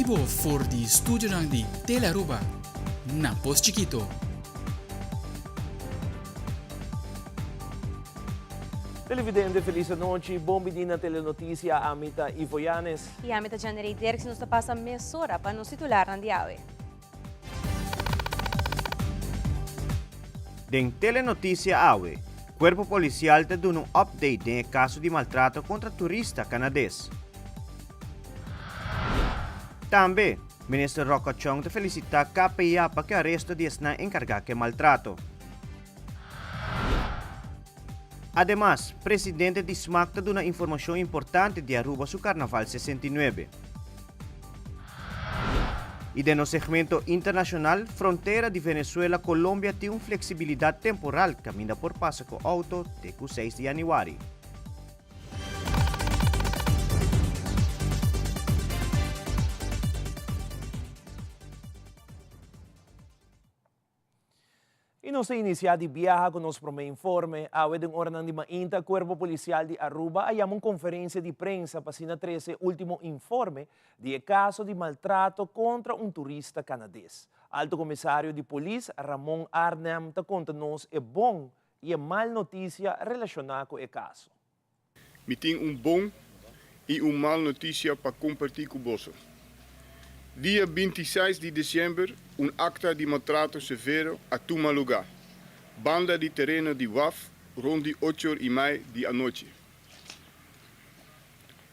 bibo for di studionan di Telearuba na Pos Chikito. Televidente feliz anochi, bon bini na Telenoticia, ami ta Ivo Yanes. Y ami ta Janerey Dirks, nos ta pasa mesora pa nos titularnan di awe. Den Telenoticia awe, Cuerpo Policial ta duna un update den e caso di maltrato contra turista Canades. Tambe, Minister Rocco Chong ta felicita KPA pa cu e aresto di esnan encarga cu e maltrato. Ademas, presidente di smac ta duna informacion importante di Aruba su Carnaval 69. Y den nos segmento internacional, frontera di Venezuela-Colombia tin un flexibilidad temporal caminda por pasa cu auto te cu seis di januari. Y nos ta inicia di biaha cu nos prome informe. Awe den oranan di mainta Cuerpo Policial di Aruba a yama un conferencia di prensa pa asina trece ultimo informe di e caso di maltrato contra un turista Canades. Alto Comisario di Polis Ramon Arnhem ta conta nos e bon y e mal noticia relaciona cu e caso. Mi tin un bon i un mal notisia pa kompartí ku boso. Dia bintiseis di desiember un akta di maltrato severo a tuma lugá banda di tereno di waf rond di ocho or i mei di anochi.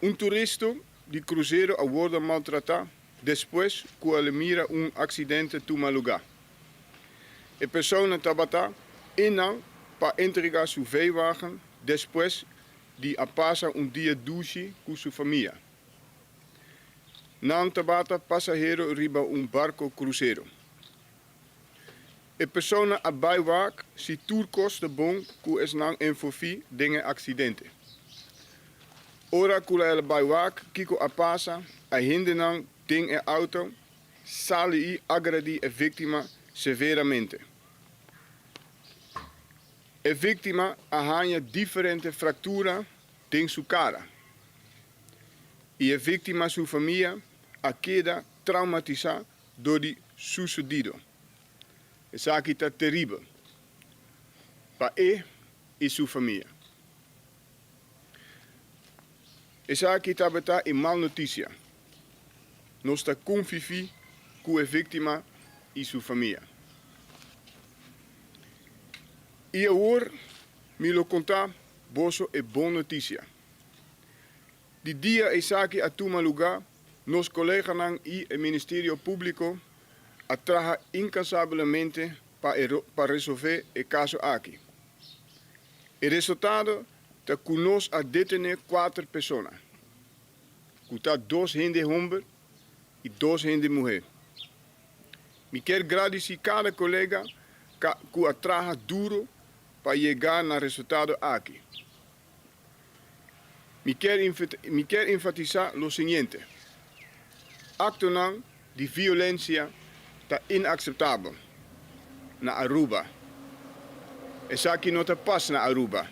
Un turista di krusero a wordo maltratá despues ku el a mira un aksidente tuma lugá. E persona tabata einan pa entregá su veiwagen Despues di a pasa un dia dushi ku su famia, nan tabata pasahero riba un barko krusero. E persona a bai wak si tur kos ta bon ku esnan envolví den e aksidente. Ora ku el a bai wak kiko a pasa, a hendenan den e outo sali i agredí e víktima severamente. E víktima a haña diferente fraktura den su kara i e víktima su famia a keda traumatisá dor di susedido. Esaki ta teribel pa e i su famia. Esaki tabata e mal notisia. Nos ta konfifí ku e víktima i su famia. I awor mi lo konta boso e bon notisia. Di dia esaki a tuma lugá, nos koleganan i e Ministerio Públiko a traha inkansablemente pa e pa resolvé e kaso aki. E resultado ta ku nos a detené kuater persona, ku ta dos hende homber i dos hende muhé. Mi kier gradisí kada kolega ku a traha duro pa yega na resultado aki. Mi kier mi kier enfatisá lo siguiente, Aktonan di violensia ta inakseptabel na Aruba. Esaki no ta pas na Aruba,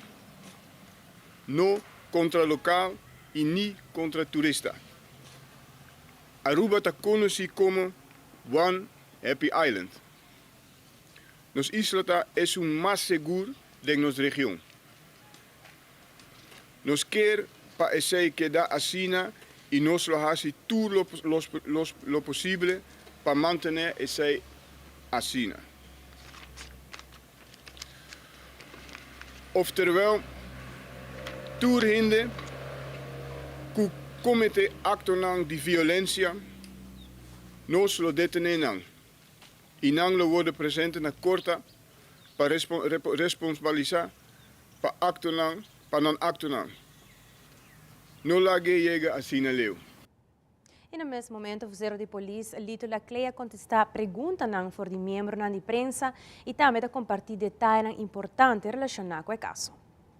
no kontra lokal i ni kontra turista. Aruba ta konosí komo One Happy Island. Nos isla ta esun mas segur den nos region. Nos kier pa esei keda asina i nos lo hasi tur lo posible pa mantené esei asina. Ofterwel, tur hende ku kometé aktonan di violensia, nos lo detené nan i nan lo wòrdu presente na korta pa responsbalisá pa aktonan pa nan aktonan. No lag'é yega asina leu. I na mes momento vosero di polis Lito Laclé a kontestá preguntanan for di miembronan di prensa i tambe ta kompartí detayenan importante relashoná ku e kaso.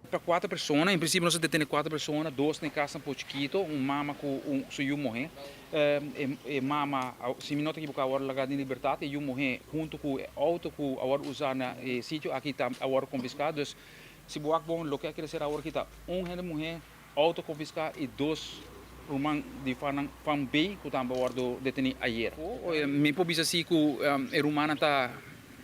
Pa kuater persona, en prinsipio nos a detene kuater persona, dos na e kas na Pochiquito, un mama ku un su yu muhé. E mama, si mi no ta ekiboká, a wòrdu lagá den libertat, e yu muhé huntu ku e outo ku a wòrdu usá na e sitio aki ta a wòrdu konfiská. Dus si bo wak bon loke a kere ser awor aki ta un hende muhé, Auto confisca y dos ruman di Van B ku tambe a wòrdu detení ayer. Mi por bisa si ku e rumannan ta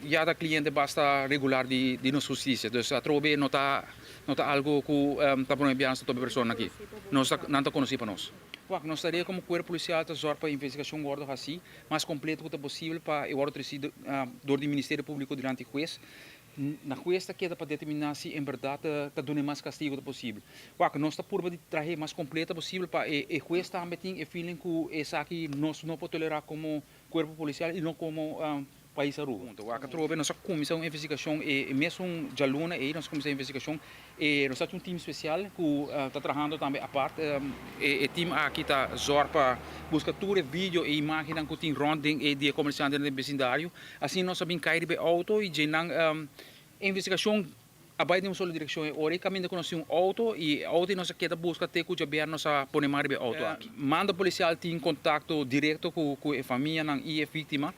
ya ta kliente basta regular di nos hustisia. Dus atrobe no ta no ta algu ku ta prome biaha nos ta topa e persona aki. Nos ta nan ta konosí pa nos. Wak, nos tarea komo kuerpo polisial ta zòrg pa investigashon wòrdu hasí mas kompleto ku ta posibel pa e wòrdu tresí dor di Ministerio Públiko dilanti hues. Na hues ta keda pa determiná si en bèrdat ta dun'é mas kastigu ta posibel. Wak, nos ta purba di trah'é mas kompleto posibel pa e hues tambe tin e feeling ku esaki nos no por tolerá komo kuerpo polisial i no komo pais Aruba. Wak, atrobe nos a kuminsá un investigashon e mesun djaluna ei nos a kuminsá e investigashon. E nos ta tin un team spesial ku ta trahando tambe apart. E team aki ta zòrg pa buska tur e video i imágennan ku tin rònt den e di e komersiantenan den besindario. Asina nos a bin kai riba e outo i dje nan e investigashon a bai den un solo direkshon. E ora ei kaminda ku nos tin un outo i e outo ei nos a keda buska te ku djabièrnè nos a pone man riba e outo aki. Mando polisial tin kontakto direkto ku e famianan i e víktima.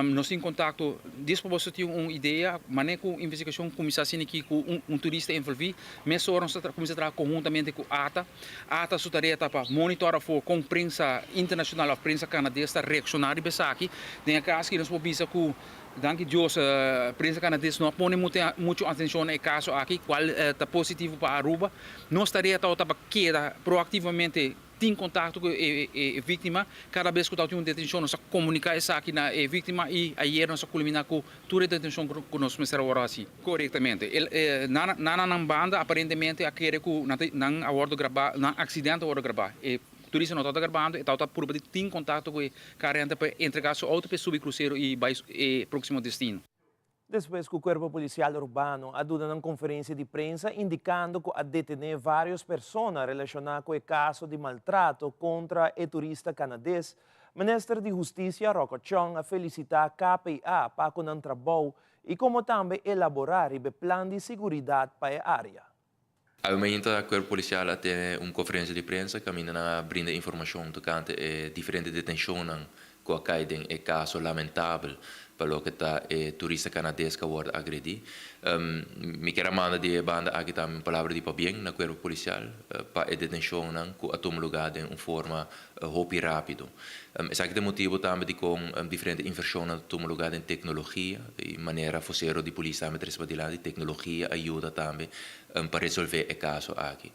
Nos tin kontakto dis pa boso tin un idea manera ku investigashon kuminsá asina aki ku un turista envolví. Mesora nos ta kuminsá traha konhuntamente ku ata. Ata su tarea ta pa monitor afó kon prensa internashonal òf prensa kanades ta reakshoná riba esaki. Den e kas aki nos por bisa ku danki Dios prensa kanades no a pone muchu atenshon na e kaso aki kual ta positivo pa Aruba. Nos tarea tabata pa keda proaktivamente tin kontakto ku e víktima. Kada bes ku tabatin un detenshon nos a komuniká esaki na e víktima i ayer nos a kulminá ku tur e detenshon ku nos mester a wòrdu hasi. Korektamente. Nan na nan banda aparentemente a kere ku nan a wòrdu grabá, nan aksidente a wòrdu grabá. E turista no tabata grabando, e tabata purba di tin kontakto ku e karente pa entregá su outo pa e subi krusero i bai e próksimo destino. Despues ku Kuerpo Polisial Urbano a duna nan konferensia di prensa indikando ku a detené vários persona relashoná ku e kaso di maltrato kontra e turista kanades, Minister di Hustisia Rocco Tjong a felisitá KPA pa ku nan trabou i komo tambe elaborá riba e plan di siguridat pa e área. Awe mainta Kuerpo Polisial a tene un konferensia di prensa kaminda nan a brinda informashon tokante e diferente detenshonnan ku a kai den e kaso lamentabel pa loke ta e turista kanades ku a wòrdu agredí. Mi kier a manda di e banda aki tambe un palabra di pabien na Kuerpo Polisial pa e detenshonnan ku a tuma lugá den un forma hopi rápido. Esaki ta e motibu tambe dikon diferente invershonnan ta tuma lugá den teknologia i manera fosero di polis tambe ta risiba dilanti, teknologia a yuda tambe pa resolvé e kaso aki.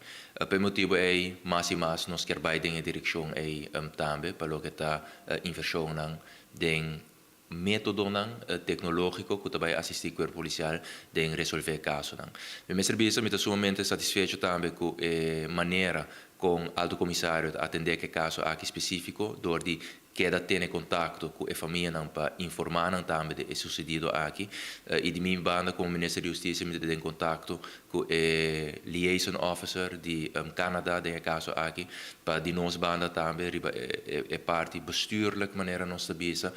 Pa e motibu ei mas i mas nos kier bai den e direkshon ei tambe pa loke ta invershonnan den métodonan teknológiko ku ta bai asistí kuerpo polisial den resolvé kasonan. Mi mester bisa mi ta sumamente satisfecho tambe ku e manera kon Alto Komisario ta atendé ku e kaso aki spesífiko dor di keda tene kontakto ku e famianan pa informá nan tambe di e susedido aki. I di mi banda komo Minister di Hustisia mi ta den kontakto ku e liaison officer di Canada den e kaso aki pa di nos banda tambe riba e parti bestuurlijk manera nos ta bisa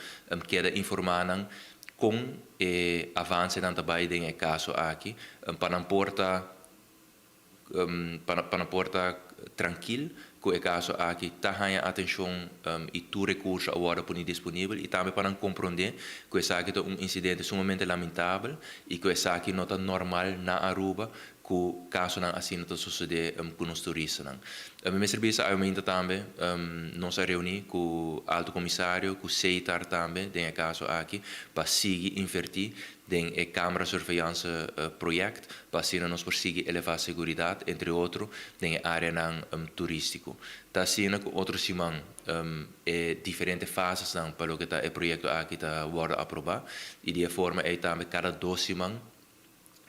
keda informá nan kon e avansenan ta bai den e kaso aki pa nan por ta pa nan por ta trankil ku e kaso aki ta haña atenshon i tur rekurso a wòrdu poni disponibel i tambe pa nan komprondé ku esaki ta un insidente sumamente lamentabel i ku esaki no ta normal na Aruba ku kasonan asina ta sosodé ku nos turistanan. Mi mester bisa awe mainta tambe nos a reuní ku Alto Komisario, ku Seitar tambe den e kaso aki pa sigui invertí den e Camera Surveillance project pa asina nos por sigui elevá seguridat entre otro den e áreanan turístiko. Ta asina ku otro siman e diferente fasesnan pa loke ta e proyekto aki ta wòrdu aprobá i di e forma ei tambe kada dos siman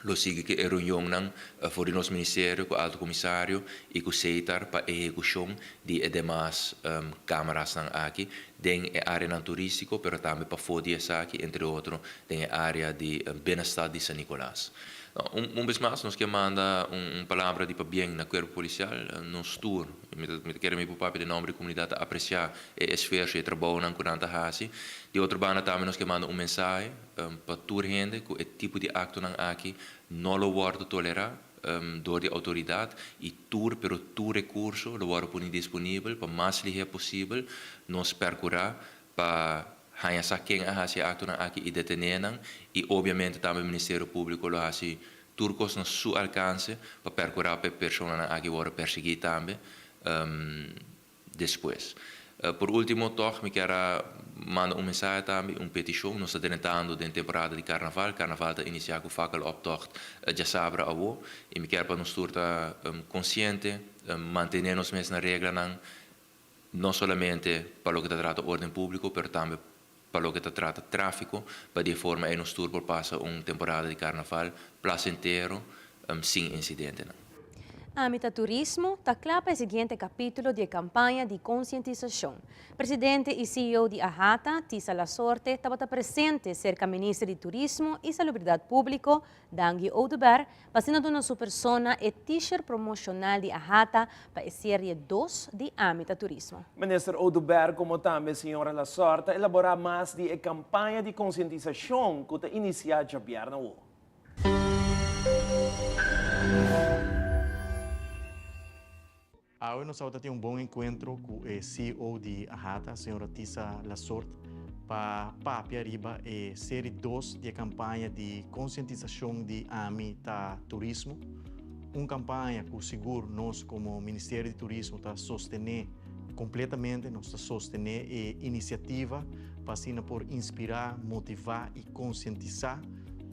lo sigui ku e reunionnan for di nos ministerio ku Alto Komisario i ku Seitar pa ehekushon di e demas kamerasnan aki den e áreanan turístiko pero tambe pafó di esaki entre otro den e área di binnenstad di San Nicolas. Un bes mas nos ke manda un palabra di pabien na Kuerpo Polisial. Nos tur, mi ta kere mi por papia den nòmber di komunidat ta apresiá e esfuerso i e trabounan ku nan ta hasi. Di otro banda tambe nos ke manda un mensahe pa tur hende ku e tipo di aktonan aki no lo wòrdu tolerá dor di outoridat i tur pero tur rekurso lo wòrdu poni disponibel pa mas lihé posibel nos pèrkurá pa haña sa ken a hasi e aktonan aki i detené nan i obiamente tambe Ministerio Públiko lo hasi tur kos na su alkanse pa pèrkurá pa e personanan aki wòrdu persiguí tambe. despues. Por ultimo tòg mi kier a manda un mensahe tambe, un petishon, nos ta drentando den temporada di karnaval, karnaval ta inisiá ku fakkeloptocht djasabra awo i mi kier pa nos tur ta konsiente, mantené nos mes na reglanan, no solamente pa loke ta trata orden públiko pero tambe pa loke ta trata tráfiko, pa di e forma ei nos tur por pasa un temporada di karnaval plasentero sin insidentenan. Ami ta Turismo ta kla pa e siguiente kapítulo di e kampaña di konsientisashon. Presidente i ceo di AHATA, Tisa Lasorte, tabata presente serka Minister di Turismo i Salubridat Públiko, Dangui Oduber, pa asina duna su persona e t-shirt promoshonal di AHATA pa e serie dos di Ami ta Turismo. Minister Oduber como tambe señora Lasor ta elabora mas di e campaña di concientisacion cu ta inicia djabièrnè awo. Awe nos tabata tin un bon enkuentro ku e ceo di AHATA, señora Tisa Lasort, pa papia riba e seri dos di e kampaña di konsientisashon di Ami ta Turismo. Un kampaña ku sigur nos komo Ministerio di Turismo ta sostené kompletamente, nos ta sostené e inisiativa pa asina por inspirá, motivá i konsientisá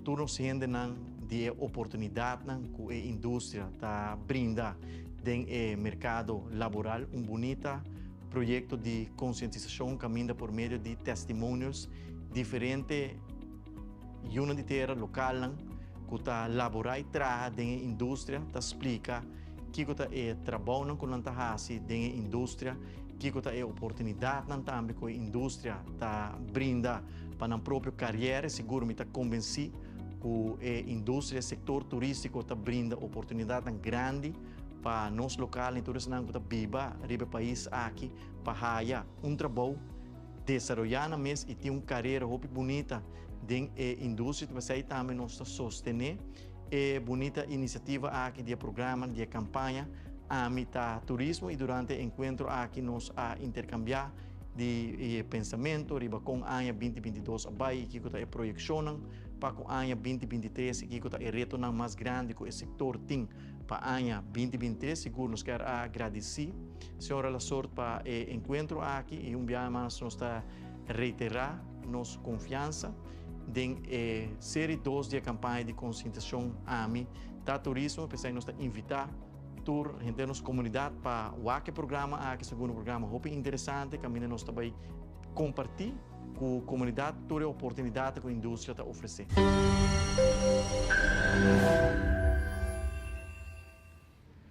tur nos hendenan di e oportunidatnan ku e industria ta brinda. Den e merkado laboral un bunita proyekto di konsientisashon kaminda por medio di testimonios diferente yunan di tera lokalnan ku ta laborá i traha den e industria ta splika kiko ta e trabounan ku nan ta hasi den e industria, kiko ta e oportunidatnan tambe ku e industria ta brinda pa nan propio kariera. Sigur mi ta konbensí ku e industria, e sektor turístiko ta brinda oportunidatnan grandi pa nos lokal i tur esnan ku ta biba riba e pais aki pa haya un trabou, desaroyá nan mes i tin un karera hopi bunita den e industria. Ta p'esei tambe nos ta sostené e bunita inisiativa aki di e programa, di e kampaña Ami ta Turismo i durante e enkuentro aki nos a interkambiá di pensamentu riba kon aña 2022 a bai i kiko ta e proyekshonnan pa ku aña 2023 i kiko ta e retonan mas grandi ku e sektor tin pa aña 2023. Sigur nos kier a gradisí señora Lasort pa e enkuentro aki i un biaha mas nos ta reiterá nos konfiansa den e seri dos di e kampaña di konsientisashon Ami ta Turismo. P'esei nos ta invitá Tur henter nos komunidat pa wak e programa aki, segundo programa hopi interesante kaminda nos ta bai kompartí ku komunidat tur e oportunidatnan ku industria ta ofresé.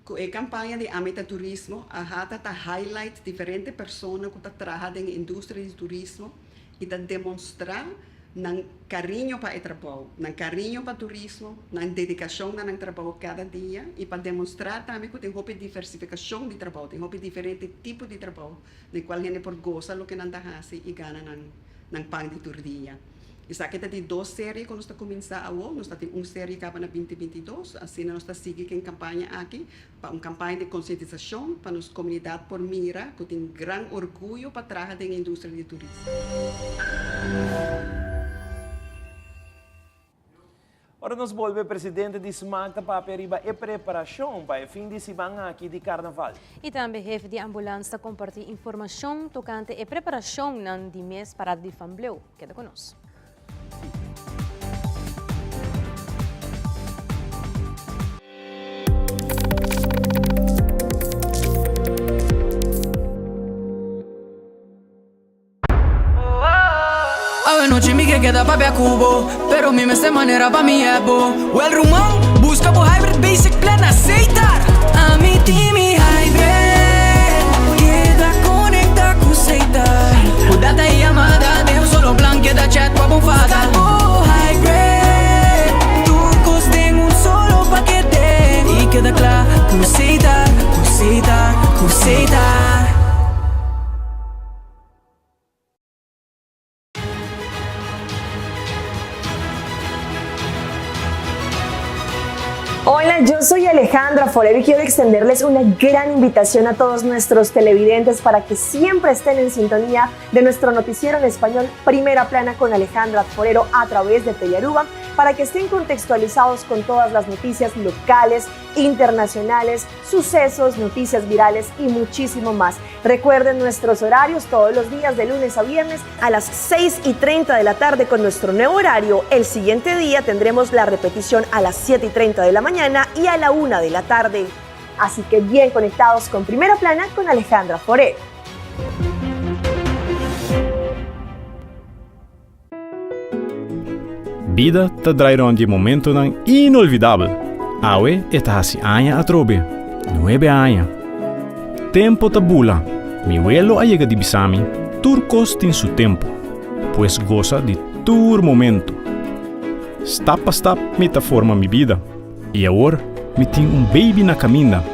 Ku e kampaña di Ami ta Turismo, AHATA ta highlight diferente persona ku ta traha den e industria di turismo i ta demonstrá nan kariño pa e trabou, nan kariño pa turismo, nan dedikashon na nan trabou kada dia i pa demonstrá tambe ku tin hopi diversifikashon di trabou, tin hopi diferente tipo di trabou den kual hende por gosa loke nan ta hasi i gana nan nan pan di tur dia. Esaki ta di dos serie ku nos ta kuminsá awo, nos ta tin un serie kaba na binti 22, asina nos ta sigui ku e kampaña aki pa un kampaña di konsientisashon pa nos komunidat por mira ku tin gran orguyo pa traha den e industria di turismo. Ora nos bolbe presidente di smaak ta papia riba e preparashon pa e fin di siman aki di karnaval. I tambe hefe di ambulans ta kompartí informashon tokante e preparashonnan di mes parada di Van Bleu. Keda ku nos. Awe nochi mi ke keda papia ku bo Pero mi mester manera pa mi ebo Well ruman, buska bo hybrid basic plan na Setar Ami tin mi hybrid Keda konekta ku Setar Ku data i yamada den un solo plan Keda chat pa bo fada Buska bo hybrid Tur kos den un solo pakete I keda kla ku Setar, ku Setar, ku Setar. Hola. Yo soy Alejandra Forero y quiero extenderles una gran invitación a todos nuestros televidentes para que siempre estén en sintonía de nuestro noticiero en español Primera Plana con Alejandra Forero a través de Telearuba para que estén contextualizados con todas las noticias locales, internacionales, sucesos, noticias virales y muchísimo más. Recuerden nuestros horarios todos los días de lunes a viernes a las 6 y 30 de la tarde con nuestro nuevo horario. El siguiente día tendremos la repetición a las 7 y 30 de la mañana y a la 1 de la tarde. Así que bien conectados con Primera Plana con Alejandra Forero. Bida ta drai rond di e momentonan inolvidabel. Awe e ta hasi aña atrobe. Nuebe aña. Tempo ta bula. Mi welo a yega di bisa mi, tur kos tin su tempo. Pues gosa di tur momento. Stap pa stap mi ta forma mi bida. I awor mi tin un baby na kaminda.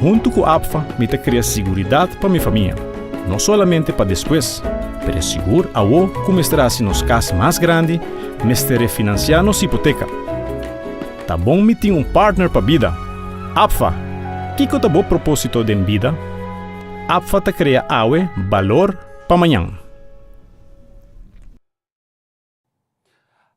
Huntu ku APFA mi ta krea siguridat pa mi famia, no solamente pa despues, pero sigur awo ku mester hasi nos kas mas grandi, mester refinansiá nos hipoteka. Ta bon mi tin un partner pa bida. APFA! Kiko ta bo propósito den bida? APFA ta krea awe balor pa mañan.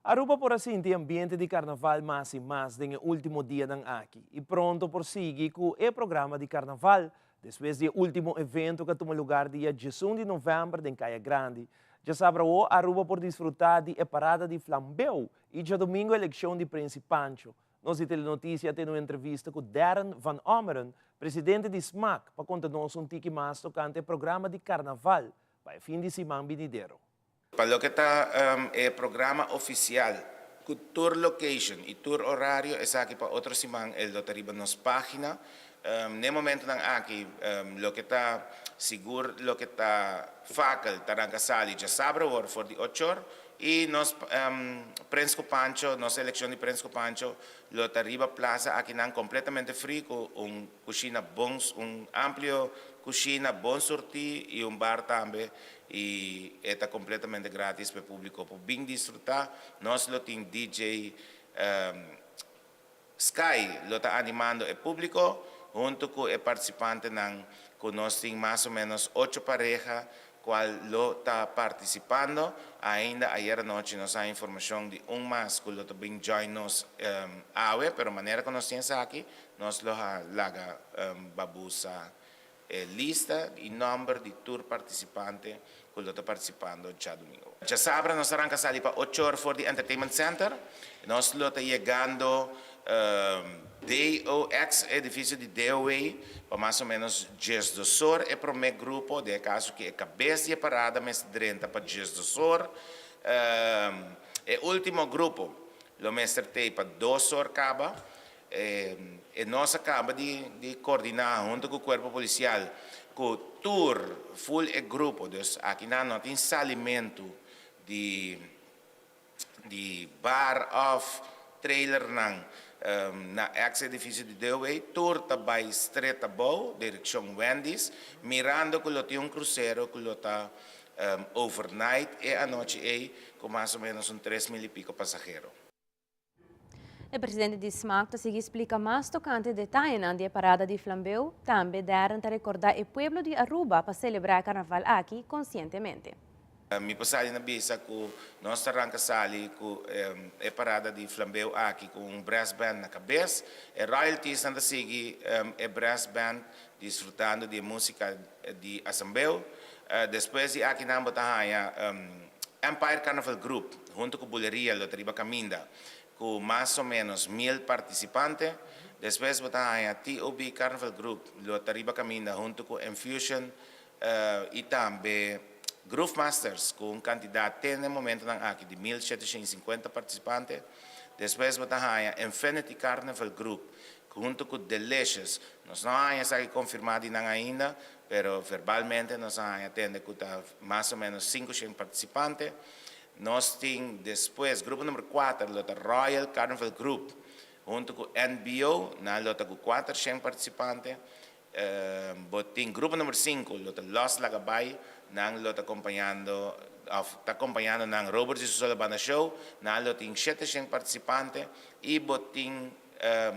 Aruba por a sinti ambiente di carnaval mas y mas den e ultimo dianan aki y pronto por sigui cu e programa di carnaval despues di e ultimo evento cu a tuma lugar dia diesun di november den Caya Grandi. Djasabra awo Aruba por disfruta di e parada di flambeu y djadomingo eleccion di Prince Pancho. Nos di Telenoticia a tene un entrevista cu Darren van Ommeren, presidente di smac, pa conta nos un tiki mas tocante e programa di carnaval pa e fin di siman binidero. Pa loke ta e programa ofisial ku tur location i tur orario esaki pa otro siman e lo ta riba nos página. N'e momentonan aki loke ta sigur loke ta fakel ta ranka sali djasabra awor for di ochor i nos Prens ku Pancho nos elekshon di Prens ku Pancho lo ta riba plaza akinan kompletamente free ku un kushina bon un amplio kushina bon surtí i un bar tambe y e ta completamente gratis pa e publico por bin disfruta. Nos lo tin DJ Sky lo ta animando e publico hunto cu e participantenan cu nos tin mas o menos ocho pareha cual lo ta participando. Ainda ayer anochi nos a informacion di un mas cu lo ta bin join nos awe pero manera cu nos tin esaki nos lo a laga babusa E lista i nòmber di tur partisipante ku lo ta partisipando djadumingu. Djasabra nos ta ranka sali pa ochor for di Entertainment Center. Nos lo ta yegando DOX, e edifisio di DOW, pa mas o ménos djesdosor. E promé grupo, den e kaso ku e kabes di e parada mester drenta pa djesdosor. E último grupo lo mester tei pa dosor kaba. E nos a caba di di coordina hunto cu cuerpo policial cu tur full e grupo, dus aki nan no tin salimento di di bar of trailernan na ex edificio di DOW, tur ta bay stret abou direccion Wendy's, mirando cu lo tin un crucero cu lo ta overnight e anochi ey cu mas o menos un 3000 y pico pasahero. E presidente di smac ta sigui splica mas tocante detayenan di e parada di flambeu. Tambe Darren ta recorda e pueblo di Aruba pa celebra e carnaval aki conscientemente. Mi por sali na bisa cu nos ta ranca sali cu e parada di flambeu aki cu un brass band na cabes. E royaltiesnan ta sigui e brass band disfrutando di e musica di asambeu. Despues di akinan bo ta haña Empire Carnival Group hunto ku Buleria lo ta riba kaminda ku mas o ménos mil partisipante. Despues bo ta haña TOB Carnival Group lo ta riba kaminda hunto ku Enfusion i tambe Groove Masters ku un kantidat te na e momentonan aki di 1750 partisipante. Despues bo ta haña Infinity Carnival Group hunto ku Delicious. Nos no a haña esaki konfirmá di nan ainda, pero verbalmente nos a haña tende ku ta mas o ménos 500 partisipante. Nos tin despues grupo number kuater lo ta Royal Carnival Group hunto ku NBO, nan lo ta ku 400 partisipante. Bo tin grupo number sinku lo ta Los Lagabay, nan lo ta kompañando òf ta kompañando nan Robert y su Solo Banda Show, nan lo tin 700 partisipante. I bo tin.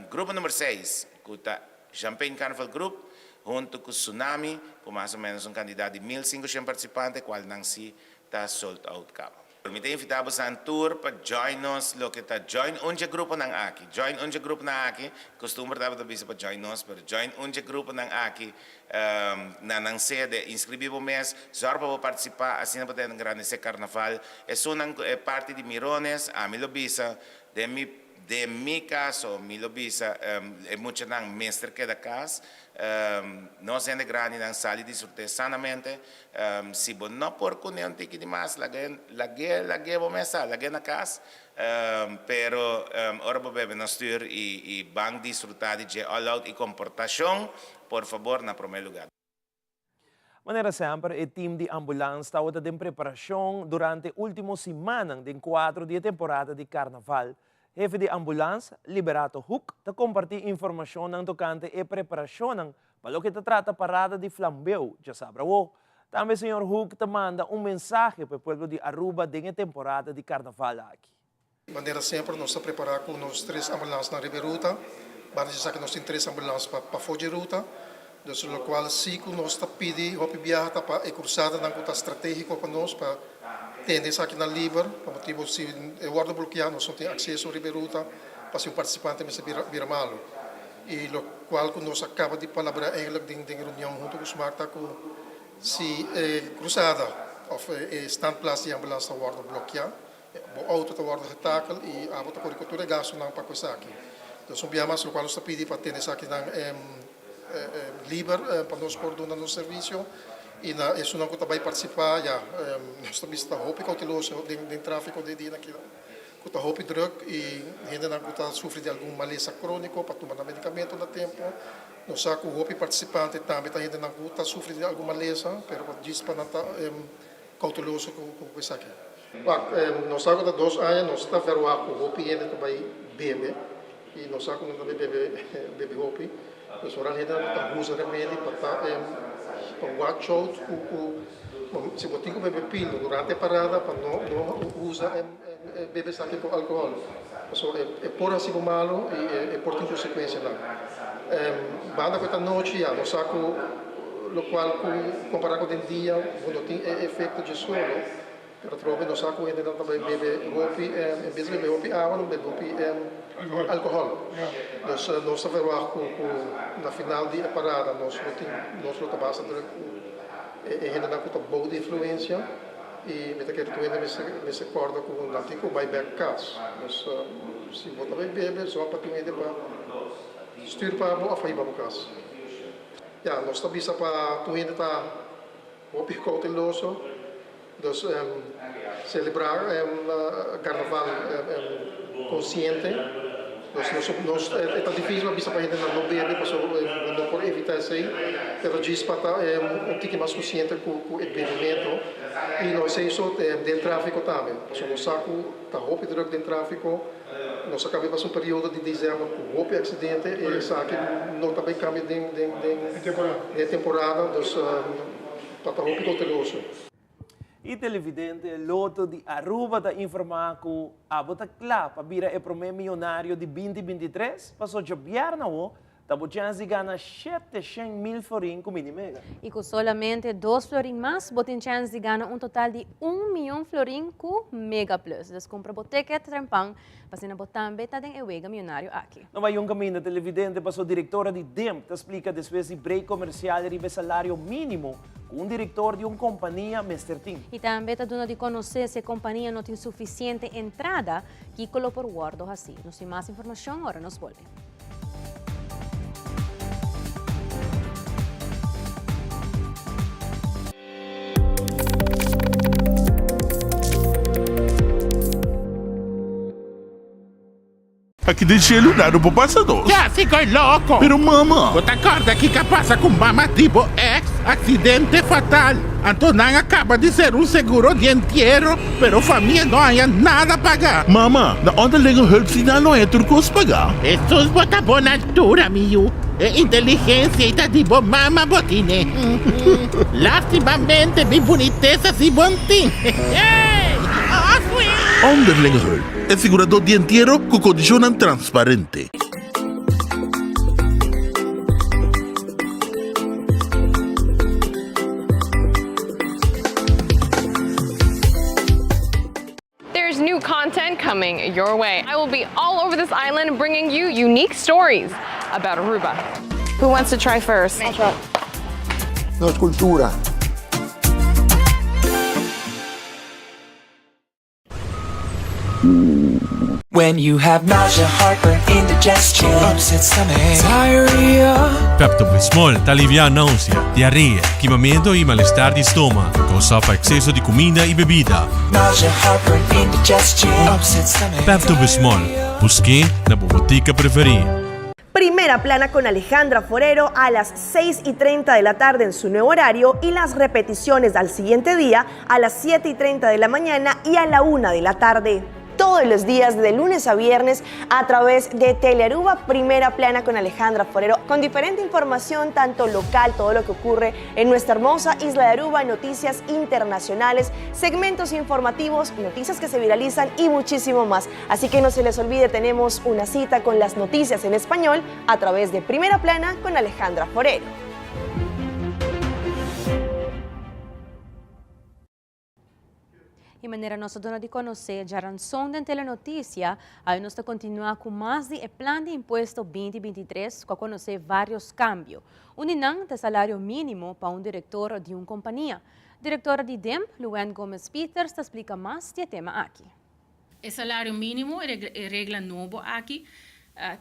Grupo number seis ku ta Champagne Carnival Group huntu ku Tsunami ku mas o menos un kantidat di 1500 partisipante kual nan si ta sold out kaba. Mi ta invitá bosan tur pa join nos loke ta join un dje gruponan aki. Join un dje gruponan aki, kustumber tabata bisa pa join nos, pero join un dje gruponan aki na nan sede. Inskribí bo mes, zòrg pa bo partisipá, asina bo ta engrandesé karnaval. Esunnan ku e parti di mirones, ami lo bisa den mi Den mi kaso mi lo bisa e muchanan mester keda kas. Nos hende grandinan sali disfrut'é sanamente. Si bo no por kuné un tiki di mas, lag'é lag'é lag'é bo mes sa, lag'é na kas. Pero ora bo bebe na stür i i ban disfrutá di dje all out i komportashon por fabor na promé lugá. Manera semper e team di ambulans tabata den preparacion durante ultimo simannan den cuadro di e temporada di Carnaval. Hefe di ambulans, Liberato Hoek, ta comparti informacionnan tocante e preparacionnan pa loke ta trata parada di flambeu djasabra awo. Tambe señor Hoek ta manda un mensahe pa e pueblo di Aruba den e temporada di Carnaval aki. Manera semper nos ta prepará ku nos tres ambulansnan riba e ruta. Banda di esaki nos tin tres ambulans pa pafó dje ruta. Dus lokual si ku nos ta pidi hopi biaha ta pa e krusadanan ku ta stratégiko pa nos pa tene esakinan liber pa motibu si e wòrdu blokeá nos no tin akseso riba e ruta pa si un partisipante mester bira bira malu. I lokual ku nos a kaba di palabrá eigenlik den den reunion huntu ku smak ta ku si e krusada òf e standplaats di ambulans ta wòrdu blokeá Bo auto ta wòrdu getakel i abo ta kore ku tur e gastunan pa ku esaki. Dus un bia mas lokual nos ta pidi pa tene esakinan liber pa nos por duna nos servisio i na esunnan ku ta bai partisipá ya nos ta bisa ta hopi kouteloso den tráfiko den dia aki ku ta hopi drùk i hendenan ku ta sufri di algun malesa króniko pa tuma nan medikamento na tempu. Nos sa ku hopi partisipante tambe ta hendenan ku ta sufri di algun malesa pero djis pa nan ta Kouteloso ku esaki. Wak, nos sa ku ta dos aña nos ta verwagt ku hopi hende ta bai bebe i nos sa ku nan ta bai bebe bebe hopi. Pues ora hende nan ta usa remedi pa ta pa watch out ku ku si bo tin ku bebe pildo durante e parada pa no no usa bebe esaki ku alkohòl. Pasobra e por hasi bo malu i e por tin konsekuensianan. Banda ku e ta nochi ya nos sa ku lokual ku kompará ku den dia bo no tin e efekto dje solo, pero atrobe nos sa ku hendenan ta bai bebe hopi en bes di bebe hopi awa nan bebe hopi alkohòl. Dus nos ta verwagt ku ku na final di e parada nos lo tin nos lo ta basta druk ku e hendenan ku ta bou di influensia. I mi ta kere tur hende mester mester kòrda ku nan tin ku bai bèk kas. Dus si bo ta bai bebe zòrg pa tin hende pa stür pa bo òf pa hiba bo kas. Ya, nos ta bisa pa tur hende ta hopi kouteloso. Dus selebrá karnaval konsiente. Nos nos nos e ta difísil pa bisa pa hendenan no bebe pasobra bo no por evitá esei, pero djis pa ta un tiki mas konsiente ku ku e bebementu i no esei so den tráfiko tambe pasobra nos sa ku ta hopi drùk den tráfiko, nos a kaba di pasa un periodo di desèmber ku hopi aksidente i esaki no ta bai kambia den den den e temporada dus pa ta hopi kouteloso. E televidente Lotto di Aruba ta informa cu abo ta cla pa bira e prome miyonario di 2023, paso djabièrnè awo ta bo chens di gana 700,000 florin cu Mini Mega. Y cu solamente dos florin mas bo tin chens di gana un total di un miyon florin cu Mega Plus. Dus cumpra bo ticket trempan pa asina bo tambe ta den e wega miyonario aki. No bai un caminda televidente paso directora di DIMP ta splica despues di break comercial riba e salario minimo Ku un direktor di un kompania mester tin. I tambe ta duna di konosé si e kompania no tin sufisiente entrada, kiko lo por wòrdu hasí. Nos tin mas informashon ora nos bolbe. Aki den shelu nada no por pasa nos. Ya si koe loko. Pero mama. Bo ta kòrda kiko a pasa ku mama di bo ex? Aksidente fatal. Anto nan a kaba di ser un seguro di entiero, pero famia no haña nada paga. Mama, na onderlinge hulp si nan lo haña tur kos paga. Hesus bo ta bon altura mi yu. E inteligensia ei ta di bo mama bo tine. Lastimamente mi bunitesa si bon tin. Onderlinge hulp. E siguradó di entiero ku kondishonnan transparente. coming your way. I will be all over this island bringing you unique stories about Aruba. Who wants to try first? Nos cultura. When you have nausea, heartburn, indigestion, upset stomach, diarrhea. Pepto-Bismol ta aliviá nausea, diarea, kimamentu i malestar di stoma kousá pa ekseso di kuminda i bebida. Nausea, heartburn, indigestion, upset stomach, Pepto-Bismol, busk'é na bo botika preferí. Primera Plana con Alejandra Forero a las 6 y 30 de la tarde en su nuevo horario y las repeticiones al siguiente día a las 7 y 30 de la mañana y a la 1 de la tarde. Todos los días de lunes a viernes a través de Telearuba Primera Plana con Alejandra Forero, con diferente información, tanto local, todo lo que ocurre en nuestra hermosa isla de Aruba, noticias internacionales, segmentos informativos, noticias que se viralizan y muchísimo más. Así que no se les olvide, tenemos una cita con las noticias en español a través de Primera Plana con Alejandra Forero. Y manera nos a duna di conoce djaranson den Telenoticia, awe nos ta continua cu mas di e plan di impuesto binti 23 cu a conoce varios cambio. Un di nan ta e salario minimo pa un director di un compania. Directora di DIMP, Luann Gomez Pieters ta splica mas di e tema aki. E salario mínimo, e regla nobo aki,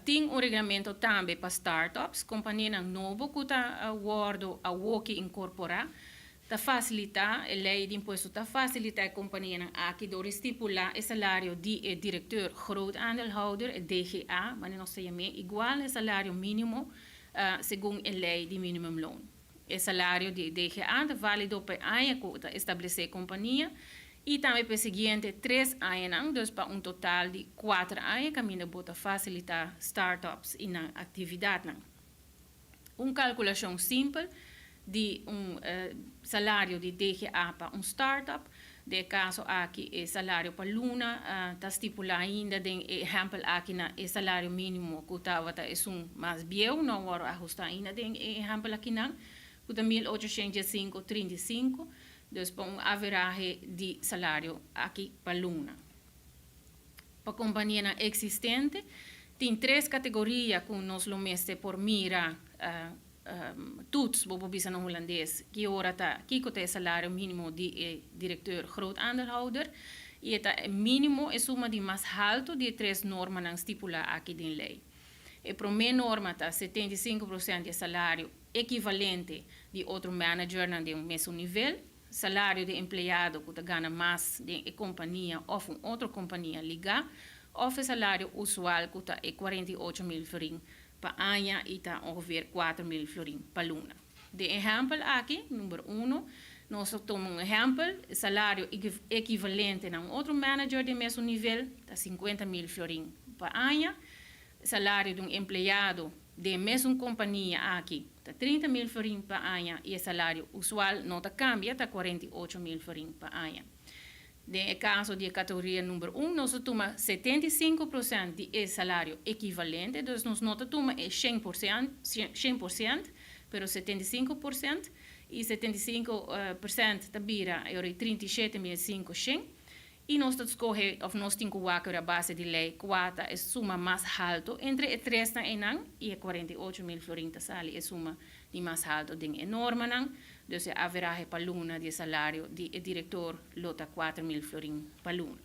tin un reglamento tambe pa startups, kompanianan nobo ku ta wòrdu awoki inkorporá. Ta fasilitá, e lei di impuesto ta fasilitá e kompanianan aki dor di stipulá e salario di e direkteur groot aandeelhouder, e DGA, manera nos ta yam'é, igual na e salario mínimo segun e lei di minimumloon. E salario di e DGA ta válido pa e aña ku ta establesé e kompania i tambe pa e siguiente tres añanan, dus pa un total di kuater aña kaminda bo ta fasilitá startups i nan aktividatnan. Un kalkulashon simpel di un salario di DGA pa un startup, den e kaso aki e salario pa luna ta stipulá ainda den e ehèmpel aki na e salario mínimo ku tabata esun mas bieu, no a wòrdu ahustá ainda den e ehèmpel akinan, ku ta 1815 35, dus pa un averahe di salario aki pa luna. Pa kompanianan eksistente tin tres kategoria ku nos lo mester por mira Toets, bo por bisa na hulandes, ki ora ta, kiko ta e salario mínimo di e direkteur groot aandeelhouder i e ta e mínimo, e suma di mas haltu di e tres normanan stipulá aki den lei. E promé norma ta 75% di e salario ekivalente di otro managernan den un mesun nivel, salario di empleado ku ta gana mas den e kompania òf un otro kompania ligá, òf e salario usual ku ta e 48 mil florin pa aña i ta ongeveer 4000 florin pa luna. Den ehèmpel aki, number uno, nos ta tuma un ehèmpel, e salario ekivalente na un otro manager den mesun nivel ta 50 mil florin pa aña, salario di un empleado den mesun kompania aki ta 30 mil florin pa aña i e salario usual no ta kambia, ta 48 mil florin pa aña. Den e kaso di e kategoria number un, nos ta tuma 75% di e salario ekivalente, dus nos no ta tuma e 100%, 100%, pero 75%, i 75% ta bira 37.500, i nos ta skohe, òf nos tin ku wak a base di lei, kua ta e suma mas haltu entre e tresnan einan, i e 48 mil florin ta sali e suma di mas haltu den e normanan, dus e averahe pa luna di e salario di e direktor lo ta 4000 florin pa luna.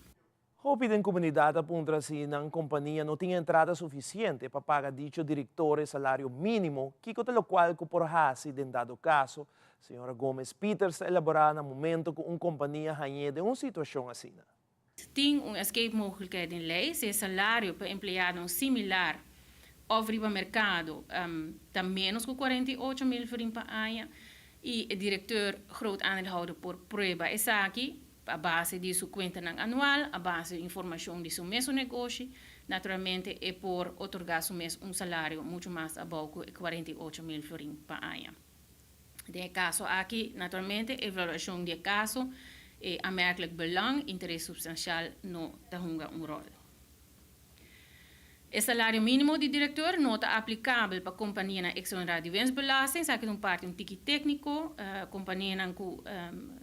Hopi den komunidat a puntra si nan kompania no tin entrada sufisiente pa paga dicho direktor e salario mínimo, kiko ta lokual ku por hasi den dado kaso. Señora Gomez Pieters ta elaborá na momento ku un kompania hañ'é den un situashon asina. Tin un escape mogelijkheid den lei, si e salario pa empleado similar òf riba merkado ta ménos ku 48 mil florin pa aña i e direktor groot aandeelhouder por prueba esaki a base di su kuentanan anual, a base di informashon di su mesun negoshi, naturalmente e por otorgá su mes un salario muchu mas abou ku 48 mil florin pa aña. Den e kaso aki, naturalmente, evaluashon di e kaso, e aanmerkelijk belang, interes supstansial no ta hunga un ròl. E salario mínimo di direktor no ta aplikabel pa kompanianan eksonerá di winstbelasting, esaki ta un parti un tiki tékniko, kompanianan ku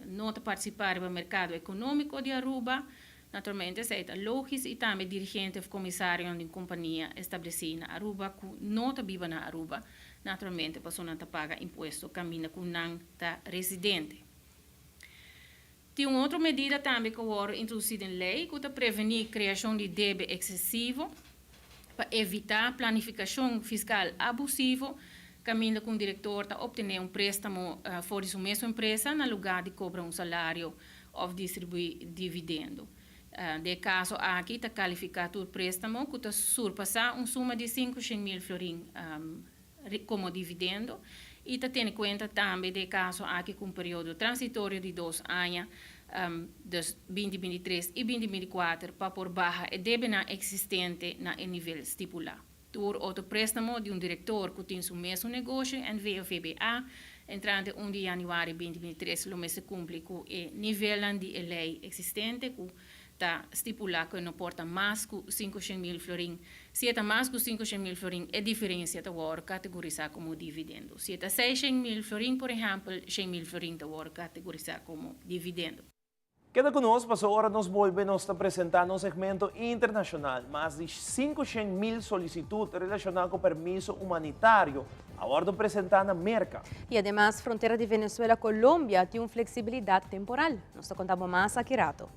no ta partisipá riba merkado ekonómiko di Aruba. Naturalmente esei ta logis y tambe dirigente of comisarionan di un compania estableci na Aruba cu no ta biba na Aruba, naturalmente pasobra nan ta paga impuesto caminda cu nan ta residente. Tin un otro medida tambe cu a wordo introduci den ley cu ta preveni creacion di debe excesivo pa evita planificacion fiscal abusivo caminda cu un director ta obtene un prestamo for di su mesun empresa na lugar di cobra un salario of distribui dividendo. Den e caso aki ta califica tur prestamo cu ta surpasa un suma di 500.000 florin como dividendo y ta tene cuenta tambe den e caso aki cu un periodo transitorio di dos aña, dus 2023 y 2024, pa por baha e debenan existente na e nivel stipula. Tur otro préstamo di un direktor ku tin su mesun negoshi, NV of VBA, entrante un di yanüari 2023 lo mester kumpli ku e nivelnan di e lei eksistente ku ta stipulá ku e no por ta mas ku 500.000 florin. Si e ta mas ku 500.000 florin e diferensia ta wòrdu kategorisá komo dividendo. Si e ta 600.000 florin, por ehèmpel, 100.000 florin ta wòrdu kategorisá komo dividendo. Keda ku nos paso ora nos bolbe nos ta presenta nos segmento internashonal. Mas di 500.000 solisitut relashoná ku permiso humanitario a wòrdu presentá na Merka. I ademas frontera di Venezuela Colombia tin un fleksibilidat temporal. Nos ta konta bo mas aki rato.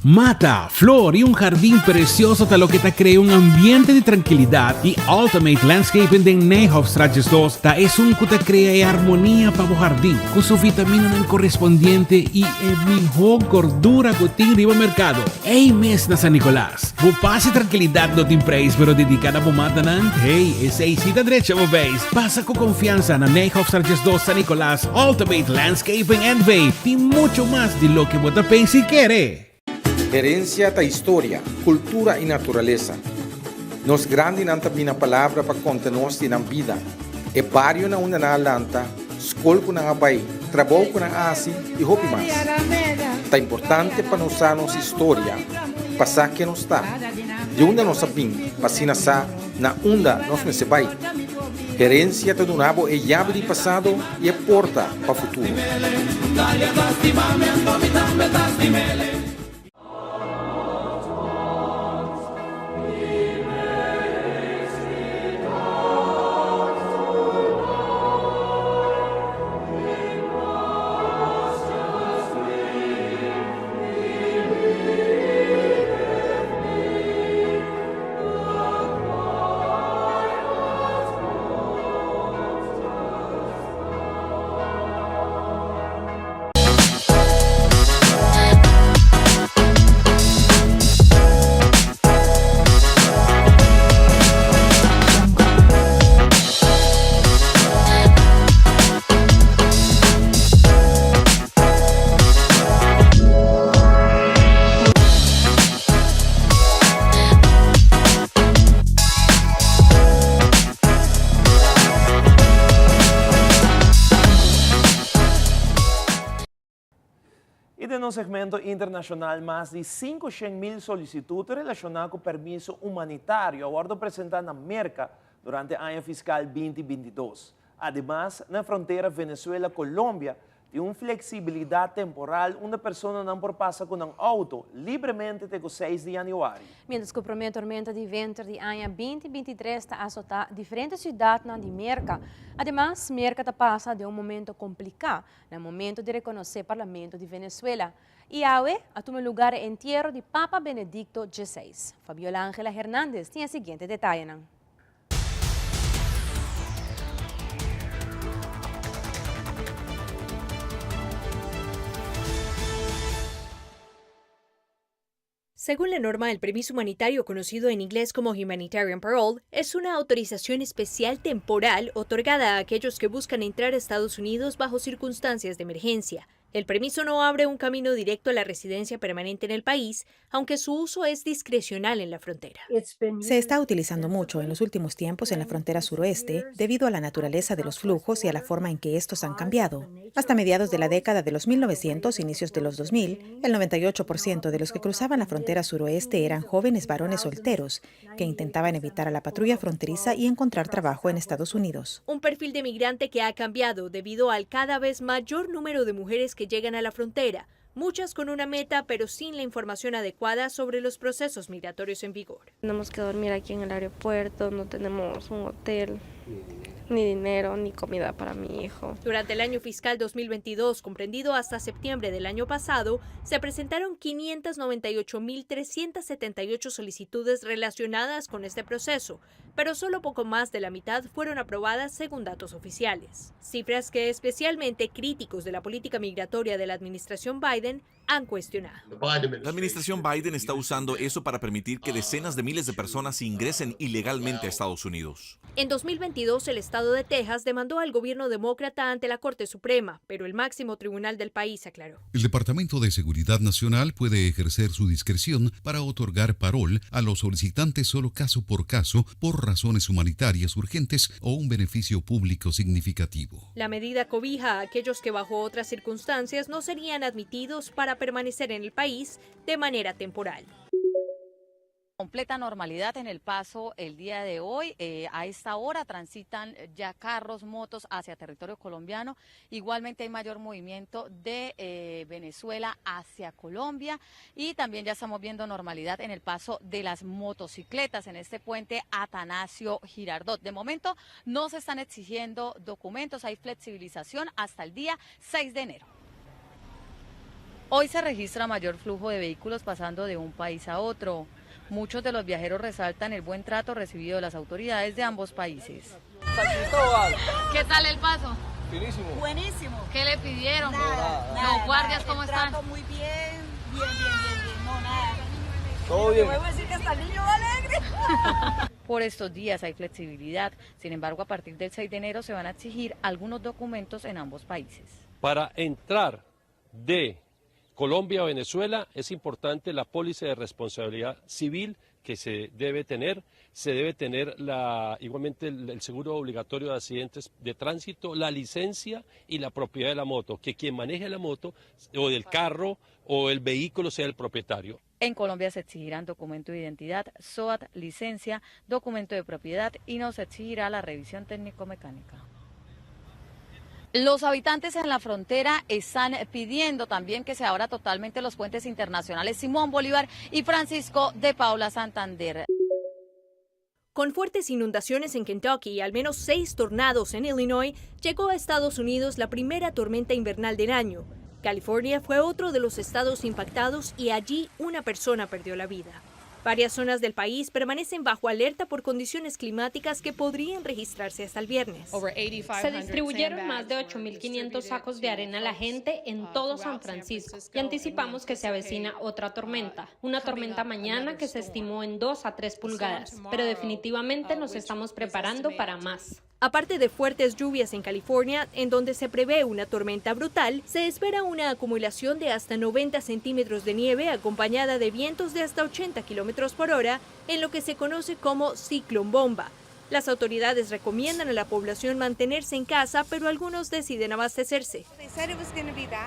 Mata, flor y un jardín precioso ta loke ta crea un ambiente di tranquilidad y Ultimate Landscaping den Nijhofstraat 2 ta esun cu ta crea e armonia pa bo jardín cu su vitaminanan correspondiente y e miho gordura cu tin riba mercado. Ey mes na San Nicolas. Bo paz y tranquilidad no tin prijs pero dedica na bo matanan, hey, esey si ta drecha bo beis. Pasa cu confiansa na Nijhofstraat 2 San Nicolas, Ultimate Landscaping NV tin mucho mas di loke bo ta pensa y kere. Herencia ta historia, cultura y naturalesa. Nos grandinan ta bina palabra pa conta nos di nan bida, e bario na unda nan a lanta, skol ku nan a bai, trabou ku nan a hasi i hopi mas. Ta importante pa nos sa nos historia, pa sa ken nos ta, di unda nos a bin pa asina sa na unda nos mester bai. Herensia ta duna bo e yabi di pasado i e porta pa futuro. I den nos segmento internashonal mas di 500.000 solisitut relashoná ku permiso humanitario a wòrdu presentá na Merka durante aña fiskal 2022. Ademas, na frontera Venezuela-Colombia Tin un fleksibilidat temporal unda personanan por pasa ku nan outo libremente te ku seis di yanüari. Mientras ku promé tormenta di wenter di aña 2023 ta asotá diferente siudatnan di Merka. Ademas, Merka ta pasa den un momento kompliká na momento di rekonosé Parlamento di Venezuela. I awe a tuma lugar e entiero di Papa Benedicto XVI. Fabiola Angela Hernandez tin e siguiente detayenan. Según la norma, el permiso humanitario conocido en inglés como Humanitarian Parole es una autorización especial temporal otorgada a aquellos que buscan entrar a Estados Unidos bajo circunstancias de emergencia. El permiso no abre un camino directo a la residencia permanente en el país, aunque su uso es discrecional en la frontera. Se está utilizando mucho en los últimos tiempos en la frontera suroeste debido a la naturaleza de los flujos y a la forma en que estos han cambiado. Hasta mediados de la década de los 1900, inicios de los 2000, el 98% de los que cruzaban la frontera suroeste eran jóvenes varones solteros que intentaban evitar a la patrulla fronteriza y encontrar trabajo en Estados Unidos. Un perfil de migrante que ha cambiado debido al cada vez mayor número de mujeres que llegan a la frontera, muchas con una meta pero sin la información adecuada sobre los procesos migratorios en vigor. Tenemos que dormir aquí en el aeropuerto, no tenemos un hotel, ni dinero, ni comida para mi hijo. Durante el año fiscal 2022, comprendido hasta septiembre del año pasado, se presentaron 598.378 solicitudes relacionadas con este proceso, pero solo poco más de la mitad fueron aprobadas según datos oficiales. Cifras que especialmente críticos de la política migratoria de la administración Biden han cuestionado. La administración Biden está usando eso para permitir que decenas de miles de personas ingresen ilegalmente a Estados Unidos. En 2022, el estado de Texas demandó al gobierno demócrata ante la Corte Suprema, pero el máximo tribunal del país aclaró. El Departamento de Seguridad Nacional puede ejercer su discreción para otorgar parol a los solicitantes solo caso por caso por razones humanitarias urgentes o un beneficio público significativo. La medida cobija a aquellos que bajo otras circunstancias no serían admitidos para permanecer en el país de manera temporal. Completa normalidad en el paso el día de hoy. Eh, a esta hora transitan ya carros, motos hacia territorio colombiano. Igualmente hay mayor movimiento de eh, Venezuela hacia Colombia y también ya estamos viendo normalidad en el paso de las motocicletas en este puente Atanasio Girardot. De momento no se están exigiendo documentos, hay flexibilización hasta el día 6 de enero. Hoy se registra mayor flujo de vehículos pasando de un país a otro. Muchos de los viajeros resaltan el buen trato recibido de las autoridades de ambos países. ¿Qué tal el paso? Finísimo. Buenísimo. ¿Qué le pidieron? Nada, nada, Los guardias, nada. ¿cómo El están? trato muy bien, bien, bien, bien, bien. No, nada. Todo bien. Te voy a decir que hasta el niño va alegre. Por estos días hay flexibilidad, sin embargo a partir del 6 de enero se van a exigir algunos documentos en ambos países. Para entrar de Colombia a Venezuela es importante la póliza de responsabilidad civil que se debe tener, se debe tener la, igualmente el, el seguro obligatorio de accidentes de tránsito, la licencia y la propiedad de la moto, que quien maneje la moto o del carro o el vehículo sea el propietario. En Colombia se exigirán documento de identidad, SOAT, licencia, documento de propiedad y no se exigirá la revisión técnico-mecánica. Los habitantes en la frontera están pidiendo también que se abra totalmente los puentes internacionales Simón Bolívar y Francisco de Paula Santander. Con fuertes inundaciones en Kentucky y al menos seis tornados en Illinois, llegó a Estados Unidos la primera tormenta invernal del año. California fue otro de los estados impactados y allí una persona perdió la vida. Varias zonas del país permanecen bajo alerta por condiciones climáticas que podrían registrarse hasta el viernes. Se distribuyeron más de 8.500 sacos de arena a la gente en todo San Francisco y anticipamos que se avecina otra tormenta, una tormenta mañana que se estimó en 2 a 3 pulgadas, pero definitivamente nos estamos preparando para más. Aparte de fuertes lluvias en California, en donde se prevé una tormenta brutal, se espera una acumulación de hasta 90 centímetros de nieve acompañada de vientos de hasta 80 kilómetros por hora, en lo que se conoce como ciclón bomba. Las autoridades recomiendan a la población mantenerse en casa, pero algunos deciden abastecerse.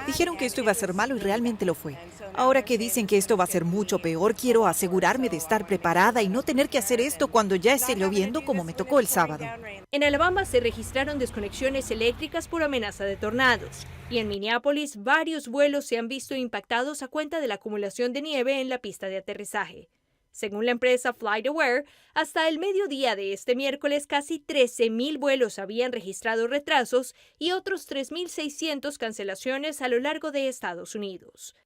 Dijeron que esto iba a ser malo y realmente lo fue. Ahora que dicen que esto va a ser mucho peor, quiero asegurarme de estar preparada y no tener que hacer esto cuando ya esté lloviendo como me tocó el sábado. En Alabama se registraron desconexiones eléctricas por amenaza de tornados. Y en Minneapolis, varios vuelos se han visto impactados a cuenta de la acumulación de nieve en la pista de aterrizaje. Según la empresa FlightAware, hasta el mediodía de este miércoles casi 13.000 vuelos habían registrado retrasos y otros 3.600 cancelaciones a lo largo de Estados Unidos.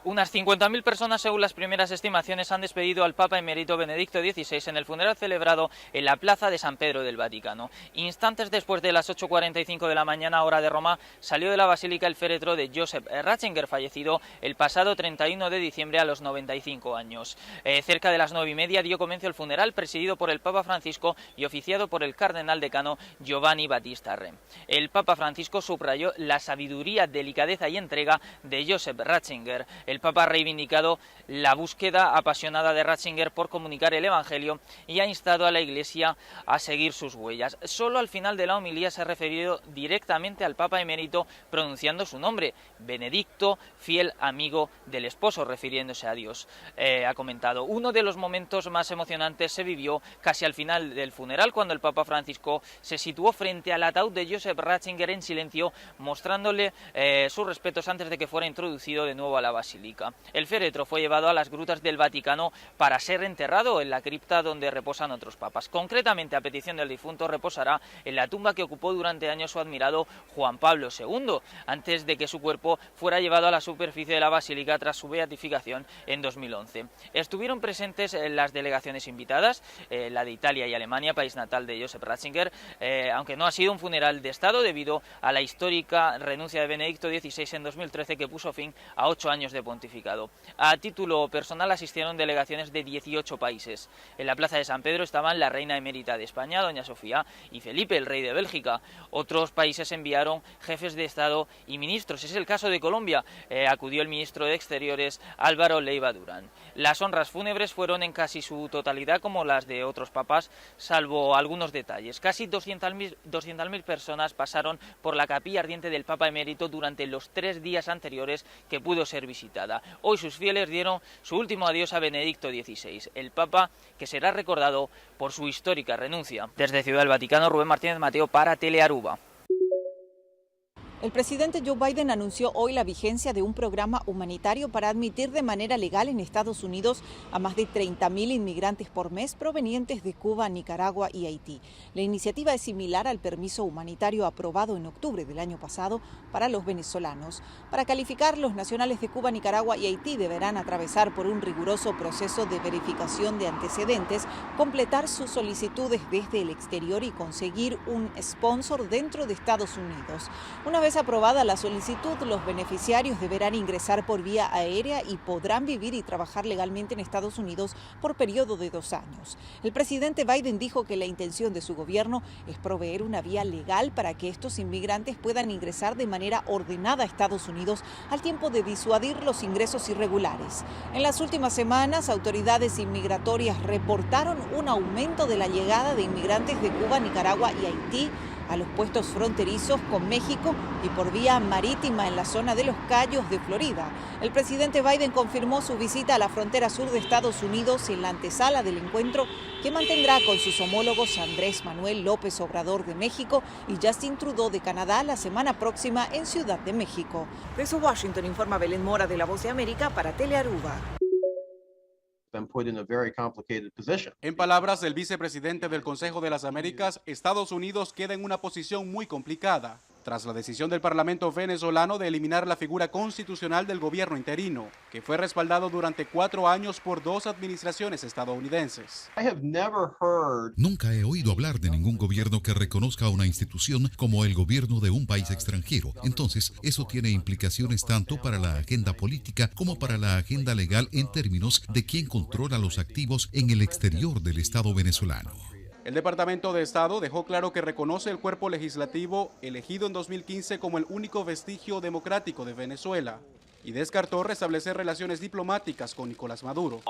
Unas 50.000 personas, según las primeras estimaciones, han despedido al Papa emérito Benedicto XVI en el funeral celebrado en la Plaza de San Pedro del Vaticano. Instantes después de las 8.45 de la mañana, hora de Roma, salió de la basílica el féretro de Joseph Ratzinger, fallecido el pasado 31 de diciembre a los 95 años. Eh, cerca de las 9:30 dio comienzo el funeral presidido por el Papa Francisco y oficiado por el cardenal decano Giovanni Battista Re. El Papa Francisco subrayó la sabiduría, delicadeza y entrega de Joseph Ratzinger. El Papa ha reivindicado la búsqueda apasionada de Ratzinger por comunicar el Evangelio y ha instado a la Iglesia a seguir sus huellas. Solo al final de la homilía se ha referido directamente al Papa emérito pronunciando su nombre, Benedicto, fiel amigo del esposo, refiriéndose a Dios. Eh, ha comentado, uno de los momentos más emocionantes se vivió casi al final del funeral, cuando el Papa Francisco se situó frente al ataúd de Joseph Ratzinger en silencio, mostrándole eh, sus respetos antes de que fuera introducido de nuevo a la basílica. El féretro fue llevado a las grutas del Vaticano para ser enterrado en la cripta donde reposan otros papas. Concretamente, a petición del difunto, reposará en la tumba que ocupó durante años su admirado Juan Pablo II, antes de que su cuerpo fuera llevado a la superficie de la basílica tras su beatificación en 2011. Estuvieron presentes eh, las delegaciones invitadas, eh, la de Italia y Alemania, país natal de Joseph Ratzinger, eh, aunque no ha sido un funeral de Estado debido a la histórica renuncia de Benedicto XVI en 2013 que puso fin a 8 años de pontificado. A título personal asistieron delegaciones de 18 países. En la Plaza de San Pedro estaban la reina emérita de España, doña Sofía, y Felipe, el rey de Bélgica. Otros países enviaron jefes de Estado y ministros. Es el caso de Colombia. Eh, acudió el ministro de Exteriores Álvaro Leyva Durán. Las honras fúnebres fueron en casi su totalidad como las de otros papas, salvo algunos detalles. Casi 200.000 personas pasaron por la capilla ardiente del Papa emérito durante los 3 días anteriores que pudo ser visitada. Hoy sus fieles dieron su último adiós a Benedicto XVI, el Papa que será recordado por su histórica renuncia. Desde Ciudad del Vaticano, Rubén Martínez Mateo para Telearuba. El presidente Joe Biden anunció hoy la vigencia de un programa humanitario para admitir de manera legal en Estados Unidos a más de 30.000 inmigrantes por mes provenientes de Cuba, Nicaragua y Haití. La iniciativa es similar al permiso humanitario aprobado en octubre del año pasado para los venezolanos. Para calificar, los nacionales de Cuba, Nicaragua y Haití deberán atravesar por un riguroso proceso de verificación de antecedentes, completar sus solicitudes desde el exterior y conseguir un sponsor dentro de Estados Unidos. Una vez aprobada la solicitud, los beneficiarios deberán ingresar por vía aérea y podrán vivir y trabajar legalmente en Estados Unidos por periodo de 2 años. El presidente Biden dijo que la intención de su gobierno es proveer una vía legal para que estos inmigrantes puedan ingresar de manera ordenada a Estados Unidos al tiempo de disuadir los ingresos irregulares. En las últimas semanas, autoridades inmigratorias reportaron un aumento de la llegada de inmigrantes de Cuba, Nicaragua y Haití a los puestos fronterizos con México y por vía marítima en la zona de los Cayos de Florida. El presidente Biden confirmó su visita a la frontera sur de Estados Unidos en la antesala del encuentro que mantendrá con sus homólogos Andrés Manuel López Obrador de México y Justin Trudeau de Canadá la semana próxima en Ciudad de México. Desde Washington informa Belén Mora de La Voz de América para Telearuba. En palabras del vicepresidente del Consejo de las Américas, Estados Unidos queda en una posición muy complicada tras la decisión del Parlamento venezolano de eliminar la figura constitucional del gobierno interino, que fue respaldado durante 4 años por dos administraciones estadounidenses. Nunca he oído hablar de ningún gobierno que reconozca una institución como el gobierno de un país extranjero. Entonces, eso tiene implicaciones tanto para la agenda política como para la agenda legal en términos de quién controla los activos en el exterior del Estado venezolano. El Departamento de Estado dejó claro que reconoce el cuerpo legislativo elegido en 2015 como el único vestigio democrático de Venezuela y descartó restablecer relaciones diplomáticas con Nicolás Maduro.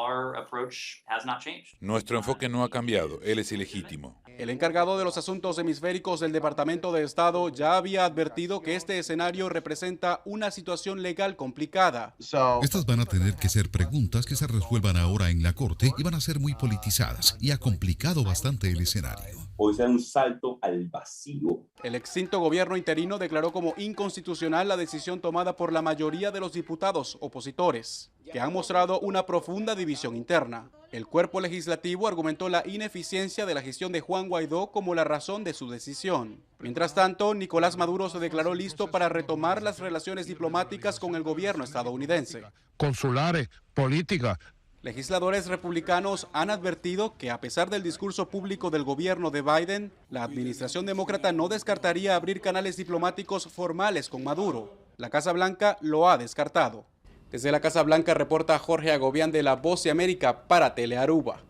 Nuestro enfoque no ha cambiado, él es ilegítimo. El encargado de los asuntos hemisféricos del Departamento de Estado ya había advertido que este escenario representa una situación legal complicada. Estas van a tener que ser preguntas que se resuelvan ahora en la Corte y van a ser muy politizadas y ha complicado bastante el escenario. Hoy se da un salto al vacío. El extinto gobierno interino declaró como inconstitucional la decisión tomada por la mayoría de los diputados opositores. que han mostrado una profunda división interna. El cuerpo legislativo argumentó la ineficiencia de la gestión de Juan Guaidó como la razón de su decisión. Mientras tanto, Nicolás Maduro se declaró listo para retomar las relaciones diplomáticas con el gobierno estadounidense. Consulares, políticas. Legisladores republicanos han advertido que a pesar del discurso público del gobierno de Biden, la administración demócrata no descartaría abrir canales diplomáticos formales con Maduro. La Casa Blanca lo ha descartado. Desde la Casa Blanca reporta Jorge Agobián de La Voz de América para Telearuba.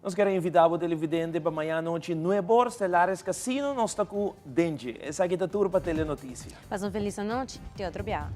Nos kier a invita bo televidente pa mañana nochi nuebor Stellaris Casino nos ta cu Denji. Esaki ta tur pa Telenoticia. Pasa un feliz anochi. Te otro biaha.